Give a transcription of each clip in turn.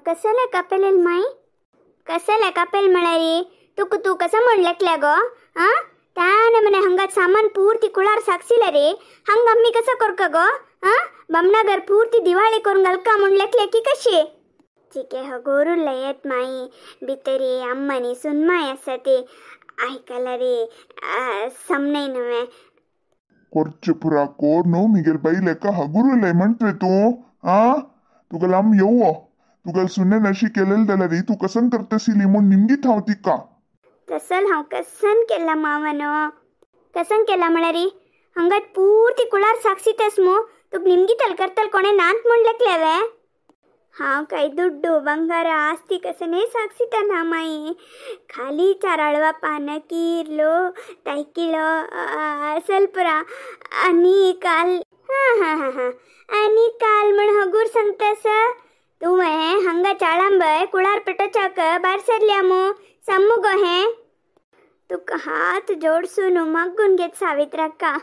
कसले कापेल माई? कसले कापेल म्हळ्यारी तुका तूं कसं म्हणलेकल्या गो? आं त्याने मने हंगात सामान पूर्ती कुळार साक्षीले रे, हंग आम्ही कसं करका गो? आं बमनागर पूर्ती दिवाळी करून घालका म्हणलेकले की कशी? चिके हगोरुल्ले येत माई, भितरी अम्मनी सुनमाय आसा ती आयकला रे समने नव्हे. ಕೊರ್ಚು ಪುರ ಕೋರ್ನು ಮಿಗೆಲ್ ಬೈಲೆಕ್ಕ ಹಗುರುಲೆ म्हणतवे तूं? आ तुका लांब येवो तुगेल सुने नशी केलेल जाल्यार तूं कसन करतसिली म्हूण निमगीत हांव तिका. तसल हांव कसन केला मावनो, कसन केला म्हळ्यारी हंगात पूर्ती कुळार साक्षीतस मू, तुका निमगीतल करतल कोणे नांत म्हूण लेखलेवे? हांव काय दुड्डू ಬಂಗಾರ ಆಸ್ತಿ ಕಸನೇ ಸಾಕ್ಷಿತ ನಾ ಮಾಯಿ, ಖಾಲಿ चाराळवा पानं किर्लो तायकिळो सल्परा आनी काल. हां हां हां हां आनी काल म्हण हगूर सांगतास तुवें? हांगा चाळांबय कुळार पेटोवच्याक भायर सरल्या मू साम्मू गो हें? तुका हात जोडसून मागून घेत सावित्राका,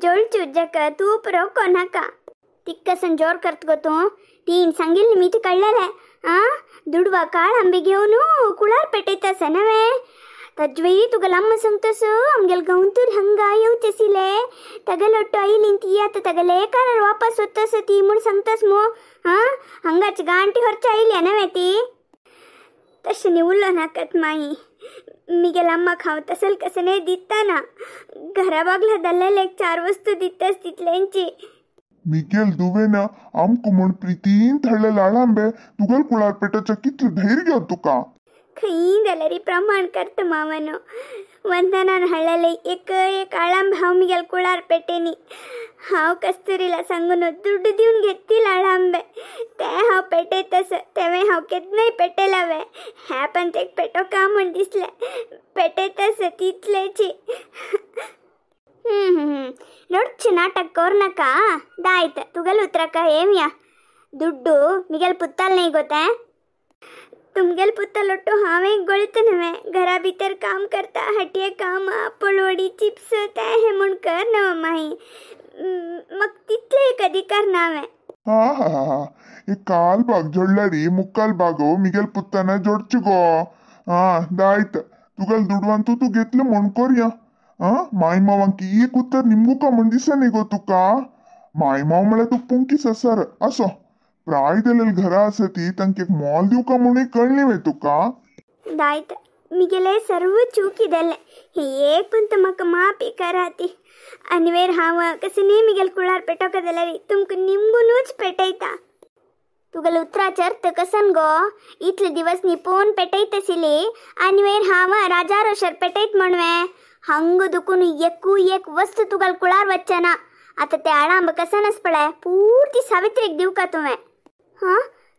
जोडचू जक तूं रोको नाका. तिक्कसन जोर करत गो तूं? तीन सांगिल्ली मी ती कळलेले. आं दुडवा काळ आंबे घेवन कुळार पेटयतास नव्हे? तज्वई तुका लांब सांगतस, आमगेल गांवतूर हंगा येवचेसिले तगलोट्टो आयली ती आतां तगले कार वापस वतस ती म्हूण सांगतस मू? हां हंगाच गांठी हरच्या आयली नव्हे ती? तशें न्ही उलो नाकात माई, मिगेल अम्माक हांव तसल कसने दिता ना, घरा बागला दल्लेले एक चार वस्तू दितास तितल्यांची. मिगेल दुवेन आमकां म्हूण प्रितीन धाडलेले आळांबे तुगेल कुळार पेटोवच्या कितलें धैर्य तुका? खंय जाल्यार प्रमाण करता मावनो, वंदनान हाडलेले एक एक आळांब हांव मिगेल कुळार पेटेनी. हांव कस्तुरीला सांगून दुड्ड दिवन घेततील आळांबे, ते हांव पेटयतस तेवें हांव केन्नाय पेटयलावे, ह्या पण ते पेटो का म्हूण दिसलें पेटयतस तितलेची. रडचे नाटक कर नाका, दायत तुगेल उतराका येवया. दुड्डू मिगेल पुत्ताल नाही गोते, तुमगेल पुत्तालोट्टू हांवें गळत नव्हे, घरा भितर काम करता हटये काम पळवडी चिप्स ते हे म्हूण कर नव माई, मग तितले एक अधिकार ना हांवें. हा हा हा एक काल भाग जोडला रे मुक्काल भाग मिगेल पुत्ताना जोडचे गो. हा दायत तुगेल दुडवान तूं घेतले म्हूण करया. आं माय मावांक एक उतर निमगुका म्हूण दिसना गो तुका? माय माव म्हळ्यार तूं पुंकीस आसार असो प्राय दिलेली घरा आसा ती तांकां एक मोल दिवका म्हणून कळ्ळी वे तुका? दायत मिगेले सर्व चूकी दिले हे एक पण तर म्हाका माफी कराती. आनी वेर हांव कशें न्ही मिगेल कुळार पेटोवका जाल्यार तुमकां निमगुनूच पेटयता. तुगेले उतराचे अर्थ कसन गो? इतले दिवस निपोवन पेटयतसिली आनी वयर हांव राजा रोशर पेटयत म्हणवे? हंग दुखून एकू एक वस्तू तुगेल कुळार वच्चना. आतां ते आळांब कसन पळय पूर्ती सावित्रीक दिवका तुवें? हां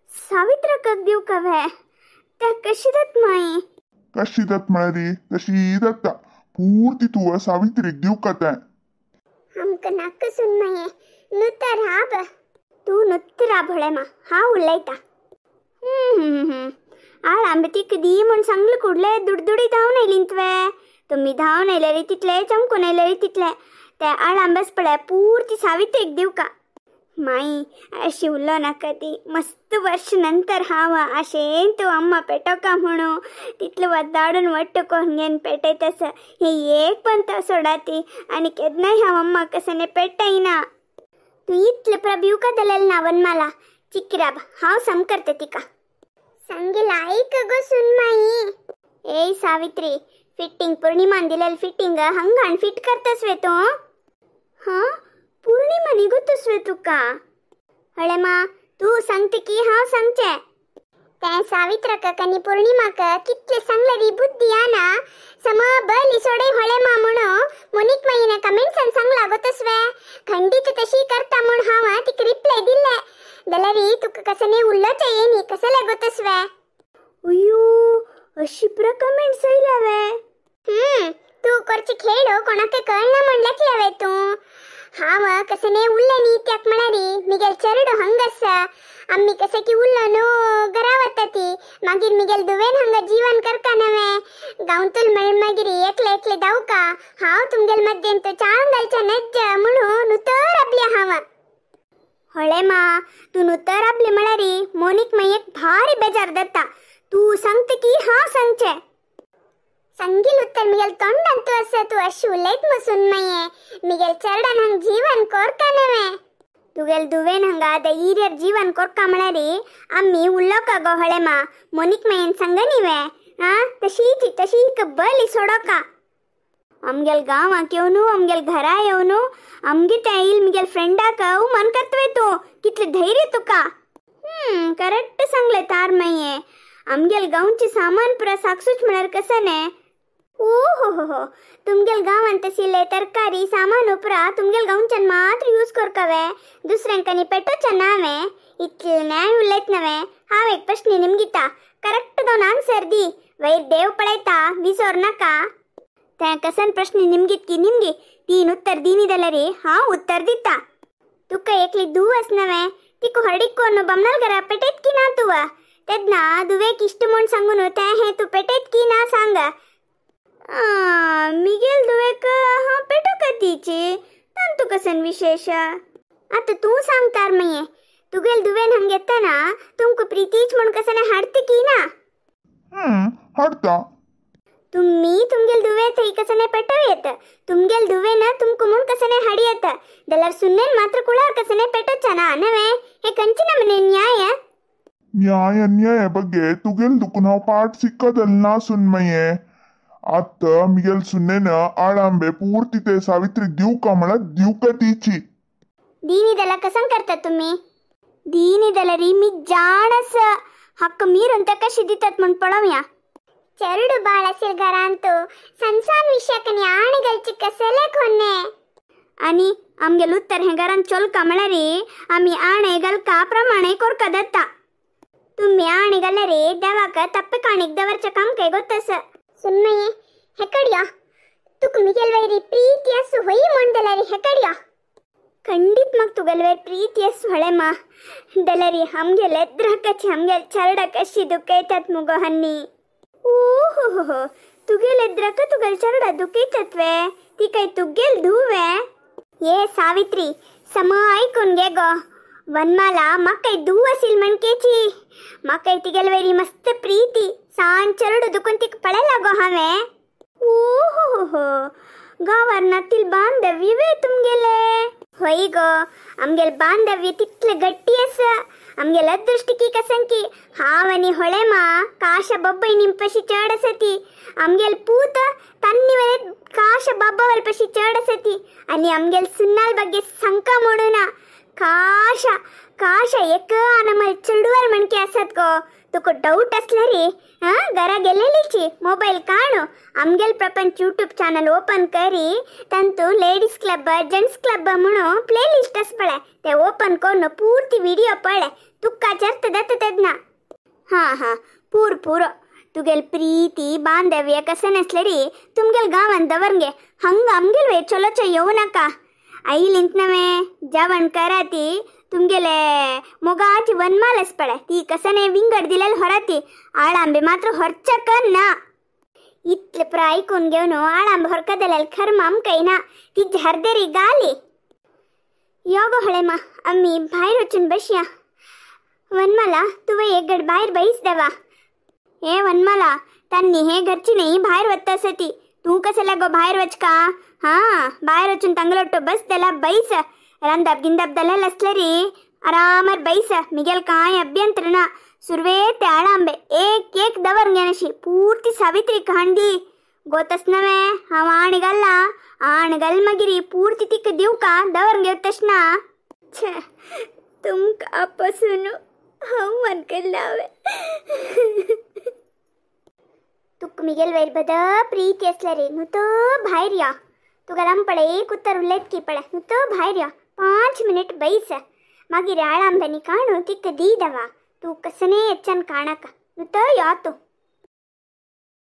सावित्राक दिवका वे? त्या कशी जात माई? कशी जात म्हळ्यार तशी जाता, पूर्ती तूं सावित्रीक दिवका तें. आमकां नाका सून माये, नुत्ता राब तूं, नुत्त राब होळे मा, हांव उलयता. आळांबे तिका दी म्हूण सांगलें कुडले दुडदुडी धांवन आयली तुवें? तुमी धांवन आयले रे तितले, चमकून आयले रे तितले, ते आळांबेच पळय पूर्ती सावित्रीक दिवका. माई अशी उलो नाका ती, मस्त वर्ष नंतर हांव आशेन तूं अम्मा पेटोवका म्हणून तितलो वद्दाडून वट्ट करून घेवन पेटयतस, हे एक पण तो सोडा ती आनी केन्नाय हांव अम्मा कसने पेटयना. तूं इतले प्रभिवका दिलेल ना वनमाला, चिकिराब हांव सम करते तिका. सांगेल आयक गो सून माई. ए सावित्री, फिटिंग पूर्णिमान दिलेल फिटिंग हंगान फिट करतस वे तूं? हां पूर्णिमा निगोतस वे तुका? हळे मा तूं सांगते की हांव सांगचें? तें सावित्राक आनी पूर्णिमाक कितले सांगलें बुद्धी आना सम बली सोडय होळे मा म्हणून मोनीक माईन कमेंट्सान सांगला गोतस वे? खंडीत तशी करता म्हूण हांव तिका रिप्लाय दिल्ले, जाल्यार तुका कसं उल्लोचें येनी कसले गोतस वे? अय्यो अशी पुरा कमेंट्स आयल्या वे? तूं करचे खेळ कोणाक कळना म्हूण लेखले वे तूं? हांव कसं उरलें न्ही त्याक म्हळ्यार मिगेल चेरडो हंग आसा, आमी कशें की उरलो न्हू घरा वता ती, मागीर मिगेल दुवेन हांगा जीवन करका नवें गांवतूल म्हळ मागीर एकले एकले धांवका हांव तुमगेल मद्देन तो चाळून घालच्या नज्ज म्हणून नुतर आपल्या हांव. ಹೊಳೆ ಮಾ तू नुतर आपले म्हळ्यारी मोनिक मायेक भारी बेजार दत्ता. तू सांगते की हांव सांगचे सांगील उत्तर मिगेल तोंडान तू असं तू अशी उलयत मसून माये मिगेल चरडान हांग जीवन कोरका नवे. तुगेल दुवेन हांगा दैर्यर जीवन कोरका म्हळ्यारी आमी उल्लोका गो ಹೊಳೆ ಮಾ मोनिक मायेन सांगनीवे. आ तशीच तशी बली सोडोका. आमगेल गांवाक येवनू आमगेल घरा येवनू आमगे ते येईल मिगेल फ्रेंडाक मन करतवे तू कितले धैर्य तुका. करेक्ट सांगले तार माये. आमगेल गांवचे सामान पुरा साक्षूच म्हळ्यार कसं ने. ओ हो हो हो तुमगेल गांवांत तशिल्ले तरकारी सामान उपरा तुमगेल गांवच्यान मात्र यूज करकावे दुसऱ्यांकांनी पेटोच्या नावे. इतले न्याय उलयत नवे. हांव एक प्रश्न निमगिता करेक्ट दोन आन्सर दी वैर देव पळयता विसोर नाका. ते कसन प्रश्न निमगीत की निमगी तीन उत्तर दीनी जाल्यार हांव उत्तर दिता. तुका एकली धूव आस नवे तिका हळडीक कोन्न बमनाल घरा पेटयत की ना तुवा तेन्ना दुवेक इश्ट म्हूण सांगून तें हें तूं पेटयत की ना सांग. मिगेल दुवेक हांव पेटोवका तिची तांतू कसन विशेश. आतां तूं सांगतार मागीर तुगेल दुवेन हांग येतना तुमकां प्रितीच म्हूण कसने हाडता की ना? हाडता. तुम्ही तुमगेल दुवे थंय कसने पेटोव येत तुमगेल दुवे ना तुमकां म्हूण कसने हाडी येत जाल्यार सुन्नेन मात्र कुळार कसने पेटोवचा ना नवे. हे खंयचे नमने न्याय? न्याय अन्याय ಬಗ್ಗೆ तुगेल दुखून हांव पाठ सिक्कदल ना सुनमये. आत मिगेल सुन्नेन आळांबे पूर्ती ते सावित्री दिवका म्हळ्यार दिवका तिची. दीनी जाल्यार कसं करता तुमी? दीनी जाल्यार मी जाण आस हक्क मीर कशी दितात म्हूण पळोवया. चरಡು बाळ असेल घरांतू संसार विषयकनी आणगलची कसले कोन्ने. आणि आमगेल उत्तर हे घरान चोलका म्हळ्यार आमी आणे गलका प्रमाणे कोरका दत्ता. तुम्ही आणे गलरे देवाक तप्पे काणीक दवरच्या काम काय गोतस. सुन्मये हेकडया तुक मिगेल वैरी प्रीती असु होई म्हण हेकडया ಖಂಡಿತ ಮಗ್ ತುಗಲ್ವೇರ್ ಪ್ರೀತಿ ಅಸು ಹೊಳೆ ಮಾ ದಲರಿ ಹಮ್ಗೆಲ್ ಎದ್ರಕಚ್ಚಿ ಹಮ್ಗೆಲ್ ಚರಡ ಕಶಿ ದುಃಖೈತತ್ ಮುಗೋ ಹನ್ನಿ. ಓಹೋ ತುಗೆಲ್ ಎದ್ರಕ ತುಗಲ್ ಚರಡ ದುಃಖೈತತ್ವೆ ತಿಕೈ ತುಗ್ಗೆಲ್ ಧೂವೆ. ಏ ಸಾವಿತ್ರಿ ಸಮ ಐಕುನ್ಗೆ ಗೋ ವನ್ಮಾಲ ಮಕ್ಕೈ ದೂವ ಸಿಲ್ ಮಣ್ಕೇಚಿ ಮಕ್ಕೈ ತಿಗಲ್ವೇರಿ ಮಸ್ತ್ ಪ್ರೀತಿ ಸಾನ್ ಚರಡು ದುಕುಂತಿಕ್ ಪಳೆಲಾಗೋ ಹಾವೆ. ಓಹೋ गावार नातील बांधव्य वे तुमगेले. होय गो आमगेल बांधव्य तितले गट्टी आस आमगेल अदृष्टिकी कसंकी हांव आनी होळे मा काश बब्बय निमपशी चड आसती आमगेल पूत तन्नी वेळे काश बाब्बा वलपशी चड आसती आनी आमगेल सुन्नाल ಬಗ್ಗೆ संका मोडूना काश काश एक आनमल चेडुवर म्हणके आसत गो. तुका डाऊट असल्यारी घरा गेलेलीची मोबाईल काणू आमगेल प्रपंच यूट्यूब चॅनल ओपन करी ತಂತು ಲೇಡೀಸ್ ಕ್ಲಬ್ ಜೆಂಟ್ಸ್ ಕ್ಲಬ್ म्हणून प्ले लिस्ट आस पळय ते ओपन करून पूर्ती व्हिडिओ पळय तुका चर्त दत्त तेन्ना. हां हां पूर पुरो तुगेल प्रीती बांधव्य कसं नसलेरी तुमगेल गांवान दवरगे हंग आमगेल वे चलोचे येवं नाका. आईल नवे जेवण कराती तुमगेले मोगाची वनमाल आस पळय ती कसने विंगड दिलेल होराती आळांबे मात्र होरचक ना. इतले पुरा ऐकून घेऊन आळांब होरकदलेल खर आमकां ना ती झरदेरी गाली. योगो होळे मा आम्ही भायर वचून बसया. वनमाला तुवें एक गड भायर बैस देवा. हे वनमाला तांनी हे घरची नाही भायर वता आसती तूं कसं लागो भायर वच का? हां भायर वचून तांगलोटो बस त्याला बैस रांदाप गिंदाप दलेल असलेरी आरामार बैस मिगेल काय अभ्यंतर ना. सुरवे ते आळांबे एक एक दवर घेनशी पूर्ती सावित्री कांडी गोतस नवे हांव आण घालला आण घाल मागीर पूर्ती तिका दिवका दवर घेव तश ना. छे तुमकां पासून हांव मनकल्लावे. तुक मिगेल वैर बद प्रीती असलेरी नुतो भायर या तुका लांब एक उत्तर उलयत की पळय नुतो भायर या 5 मिनिट बैस मागीर आळांब्यानी काणू तिका दी दवा तूं कसने येच्च्यान काणाका नुतो या तूं.